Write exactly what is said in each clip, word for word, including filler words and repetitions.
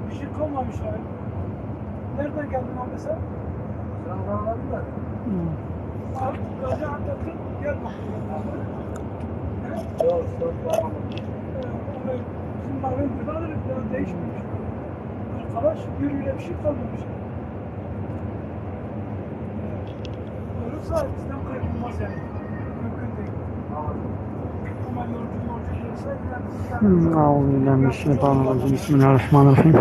Bir şey kalmamış abi. Nereden geldin abi sen? Trabzon'dan da. Abi, Gaziantep'ten Diyarbakır'dan abi. Yok, yok, yok. Ee, abi, bizim malın buradadır, biraz değişmemiş. Arkadaş, bir öyle bir şey kalmamış. Olursa bizden kaybı olmaz yani. Mümkün değil. Ama yolcu yolcu olsa yine bizden أعوذ بالله من الشيطان الرجيم. بسم الله الرحمن الرحيم.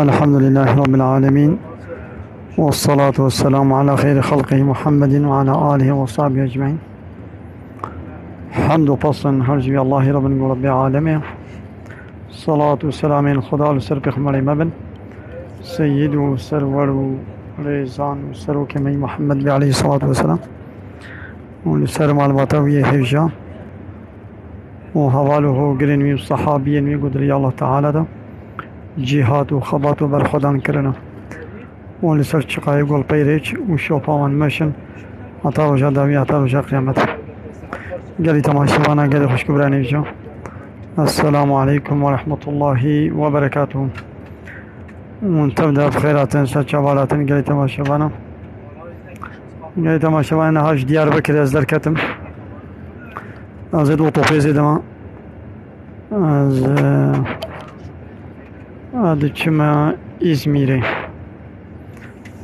الحمد لله رب العالمين. والصلاة والسلام على خير خلقه محمد وعلى آله وصحبه أجمعين. Hemd û pestin her ji vî Allahî re bin ku Rebbê alemê. Salat û selamên Xuda li ser Pêxemberê me bin. Seyyid û serwer û rêzan û serokê me yî Muhammed bê aleyhî salatu weselam. Û li ser malbata wî yê hêja û heval û hogirên wî û sehabiyên wî ku di riya Allah Teala de cîhat û xebat û berxwedan kirine. û li ser çiqayê Golpeyrêç û şopa wan meşin heta roja dawî, heta roja qiyamet. Gelî temaşevana, gelî xwişk û birayê nêvca. Esselamu aleykum ve rahmetullahi ve berekatuhu. Hûn tev de bi xêr hatin, ser çava hatin, gelî temaşevana. Gelî temaşevana, niha ji Diyarbekirê ez derketim. Ez ê di otopêzê de me. Ez, e, diçime Îzmîrê.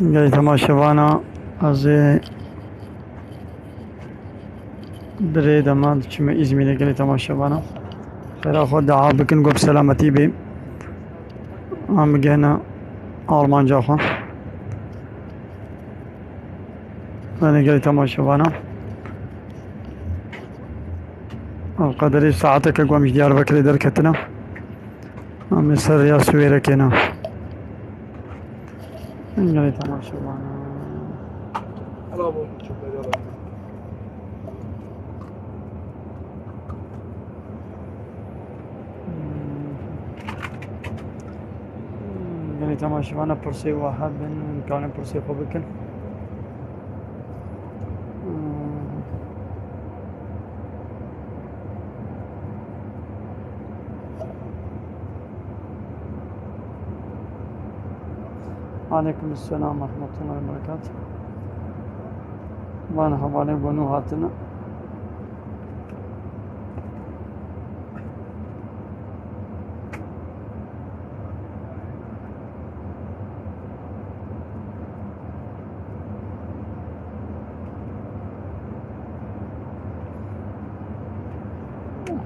Gelî temaşevana, ez ê di rê de me diçime Îzmîrê, gelî temaşevana. Xêra xwe dua bikin, ku bi selametî bê. Em bigihine armanca xwe. Belê gelî temaşevana. Ev qederê saeteke ku em ji Diyarbekirê derketine. Em ê ser rêya Siwêrekê ne. Gelî temaşevana. Gelî temaşevana pirsê we hebin, hûn karin pirsê xwe bikin. Aleykum selam ve rahmetullahi ve berekatuhu. Van hevalên ku nû hatine.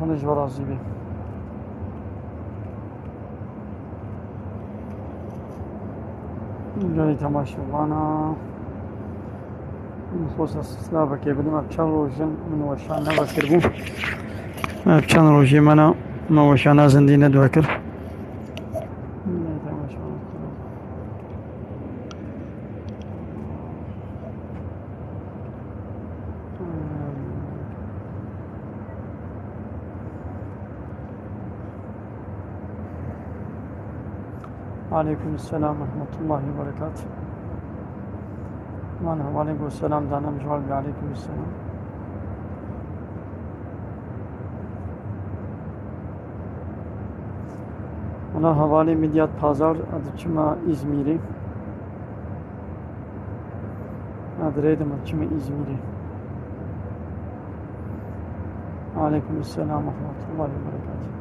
Xwedê ji we razî be. Gelî temaşevana. Xwesta silavekê bidim, ev çend roj in min weşan nevekiribû. Ev çend rojê me ne, me weşana zindî nedivekir. Gelî temaşevana. Aleykum selam ve rahmetullahi ve berekatuhu. Van hevalên ku selam dane, min ji wan re aleykum selam. Wela hevalê Midyat Pazar, ez diçime Îzmîrê. Ez di rê de me diçime Îzmîrê. Aleykum selam ve rahmetullahi ve berekatuhu.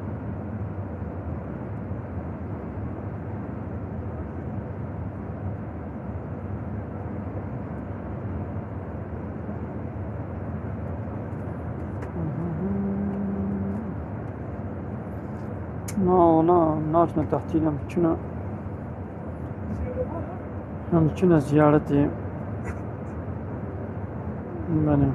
Na, na, naçine tehtîl, em çine, em çine ziyaretê. Belê.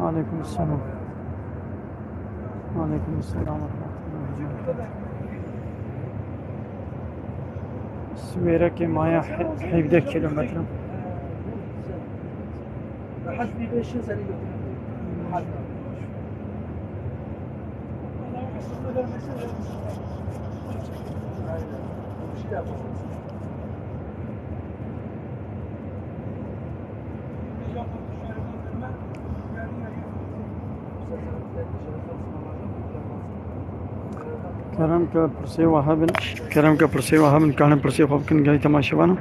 Aleyküm selam. Aleyküm selam ve rahmetullahi ve berekatuhu. Swêrekê maye he-, hevdeh kilometre. Kerem ke pirsê we hebin, kerem ke pirsê we hebin, karin pirsê xwe bikin, gelî temaşevanan.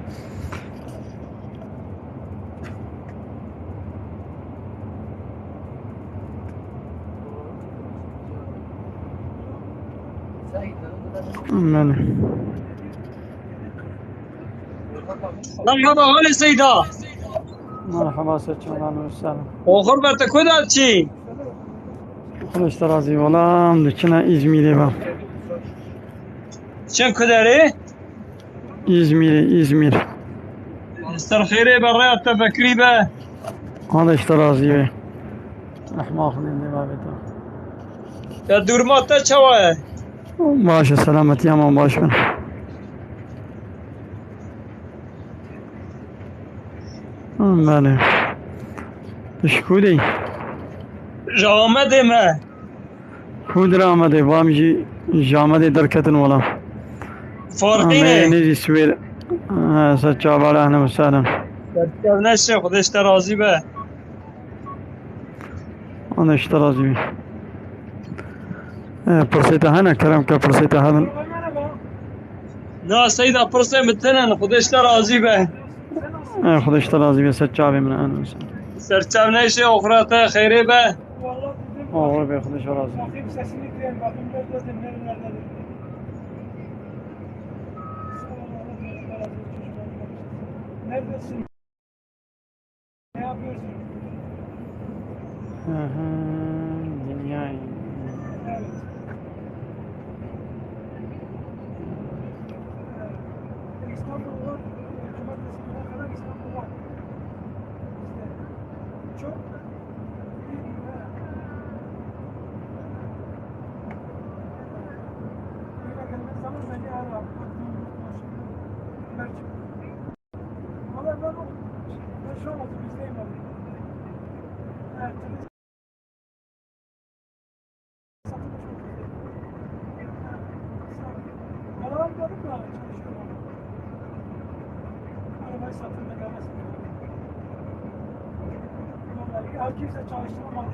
Belê. Merhaba, halê Seyda. Merhaba, seçim, ahlen ve sehlen. Oxir be, te ku de çî? Xwedê ji te razî, wela em diçine Îzmîrê be. Çend ku derê? Îzmîrê, Îzmîr. Ser xêrê be, rêya te vekirî be. Xwedê ji te razî be. Rehma Xwedê lê be te. Ya, duruma te çawa ye? Baş e, selametiya me baş be. Belê. Tu ji ku de yî? Ji Amedê me. Ku dir Amedê? Bam jî ji Amedê derketin wela. Farqî ne? Nêzî Swêr. Ha, ser çavale, ehlen ve sehlen. Serçev neşe, Xwedê ji te razî be. Ana işte razî bî. E, pirsê te hene, kerem ke pirsê te hebin. Na Seyda, pirsê min tinen, Xwedê ji te razî be. E, Xwedê ji te razî be, ser çavê min e, ana. Serçev neşe, oxira te xêrê be. Oxir be, Xwedê ji te razî be. Hı hı, dinyayê. Valla ben o, ben şu an otobüsteyim abi. Evet, satın çok güzel. Valla ben gördüm de abi, çalışıyorum abi. Arabayı satın da gelmesin. Vallahi ya kimse çalıştıramadı.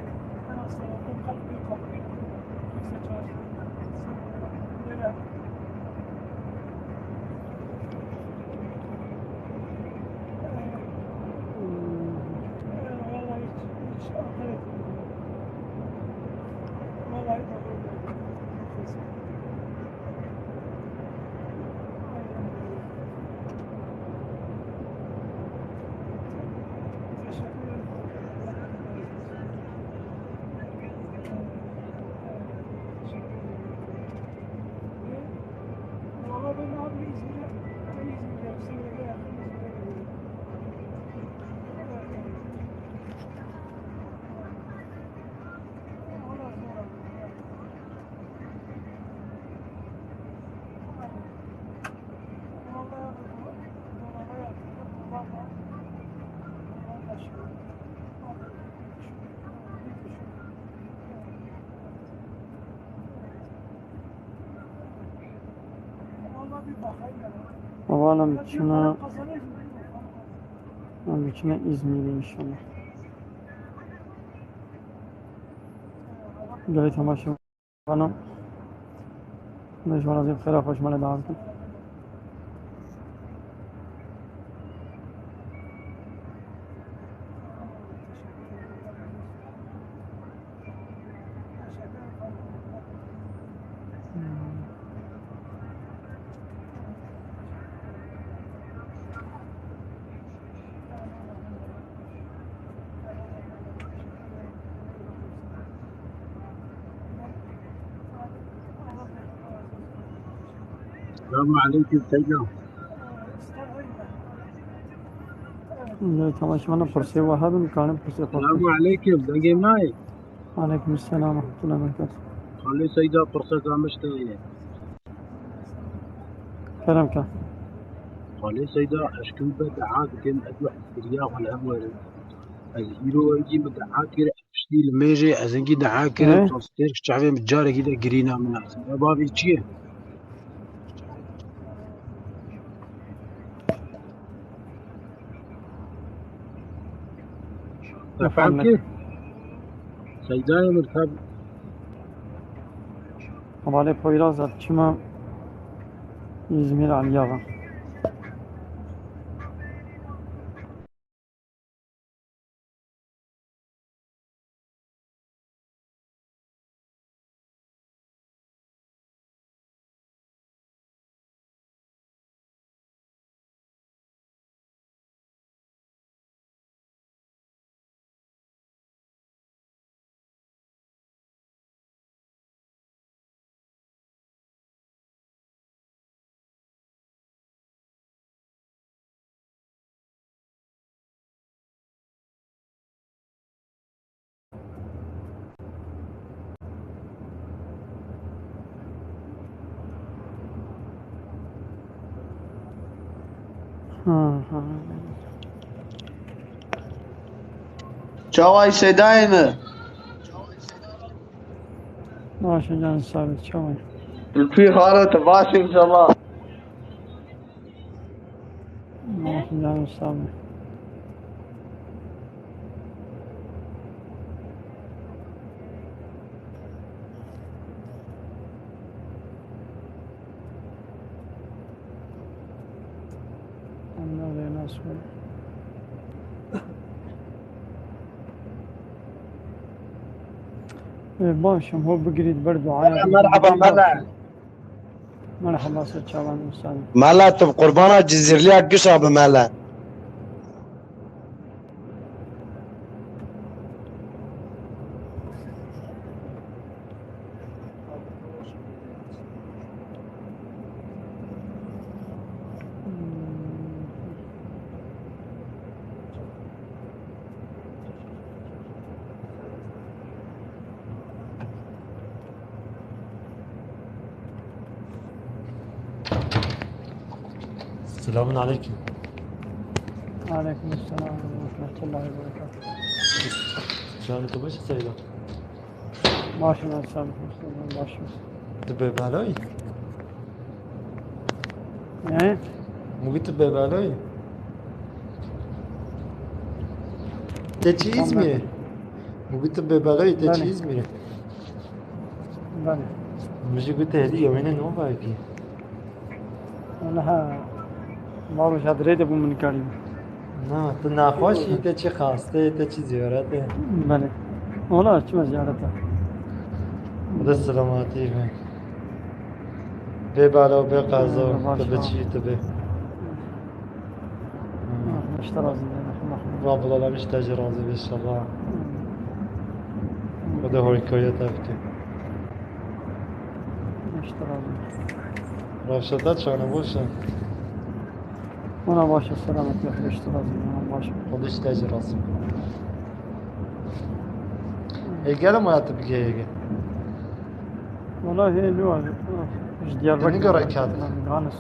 Ben aslında bu kadar büyük kapıyı kimse çalıştıramadı. Böyle Oğlum, şuna, oğlum, şuna İzmir'e inşallah. Gelin temaşa. Xanim, ne ji wan re xêra xweş me davet kir. Selamun aleyküm Seyda. Lê temaşevana pirsê we hebin, karin pirsê xwe Selamun aleyküm. Dengê me ye? Aleyküm selam ve rahmetullah ve berekatuhu. Xalê Seyda, pirseka me ji te ye. Kerem ke. Xalê Seyda, ez ji we dua dikim, ez wek kiriya xwe li hev werim. Ez îro wengî min dua kir, piştî li mêjê ez hingî dua kirim, He? Tostêr çavê min carekî de girîna min e. Sebeba vî çi ye? Te fehm Efendim? Kir? Seydayê min tab- Hevalê Poyraz e, çima Îzmîr Elî Axa. Çaway Seydayê mi? Baş e, canım sağ ol, çaway. Lütfi Xalo, tu baş inşallah. Baş e, canım sağ ol. Anna ve Nasıl? Ee, başım, ho bigirît ber duaya. Merhaba, mela. Merhaba, ser çavan, müsaade. Mela, tu bi qurbana Cizîrliya gişa bi, mela. Selamun aleyküm. Aleyküm selam ve rahmetullahi ve berekatuhu. Canê tu baş e Seyda? Başım, sen başım. Tu bê belayî? Ne? Mugî tu bê belayî? Te çi Tamam. Îzmîrê? Mugî tu bê belayî, te çi Belê. Îzmîrê? Belê. Min jî got te herî yewêne navayekî. Wala ha, baroja dirê de bû min karî. Na, tu nexweş î, te çi xastê, te çi ziyaret e? Belê. Wala çima ziyaret e? Bi selametî be. Bê bela û bê qeza, Eyvallah, tu bi başla. Çî, tu bê. Hı. Ah, işte razı olsun. Rabbul Alemin işte razı olsun inşallah. Hı. Bu da harika ya tabii ki. İşte razı olsun. Rafşata çanı boşa. Ona başa selamet yok, işte razı olsun, ona başa. O da işte razı. E, gel ama yatıp gel. Wala hê ne var? Ji Diyarbakir. Dini göre kat. Ganis.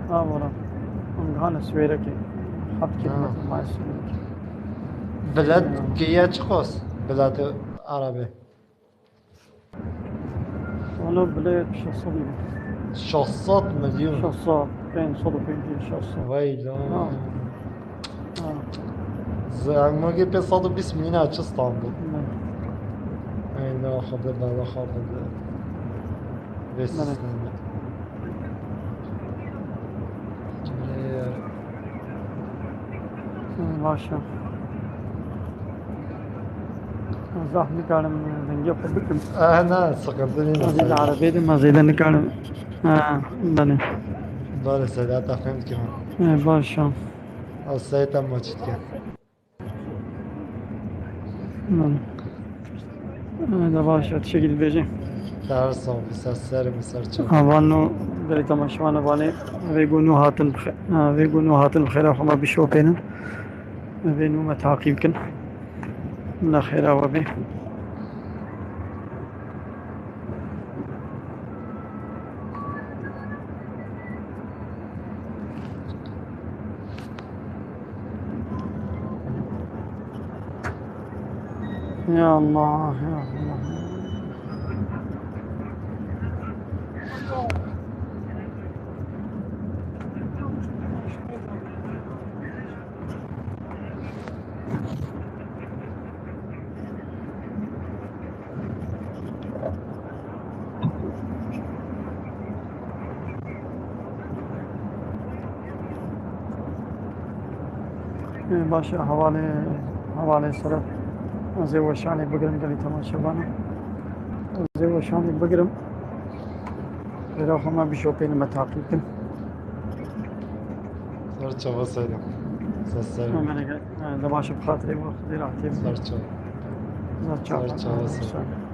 Ha, wala. Ganis wêrekê. Hat Ha. Kilometre mayas wêrekê. Bilet geye çiqas? Bilet arabe. Wala bilet şeş sed milyon. Şeş sed milyon. Şeş sed, pênc sed û pêncî, şeş sed. Vay lan. Ha. Ha. Zengmagê pê sed û bîst milyon açı İstanbul. Ne. Ey, ne xaber, ne xaber. Ve Bana. Sistemi. Hı, baş e. Zaf nikarim dengê xwe bikim. Ah, ne, sıkıntı değil. Ez ê li erebeyê de, ez ê de nikarim. Ha, belê. Belê, Sedat efendi kim? E, baş e. O Seyit Emma Çitke. Hı. E, de baş e, tiştekî dibêjim. Ser sağ ol, ser serê min, ser çav. Avan nû gelî temaşevan, vanê vê ku nû hatin bi xe-, vê ku nû hatin bi xêra xwe me bişopênin. Vê nû me taqîb kin. Ne xêra we bê. Ya Allah, ya Allah. Ee, baş e, hevalê, hevalê sere. Ez ê weşanê bigirim gelî temaşevana. Ez ê weşanê bigirim. Xêra xwe me bişopêne, me taqîb kin. Ser çava Seyda. Ser serê min. Hemen gel. Ha, de baş e, bi xatirê we, Xwedê rahatê. Ser çava. Ser çava. Ser çava Seyda.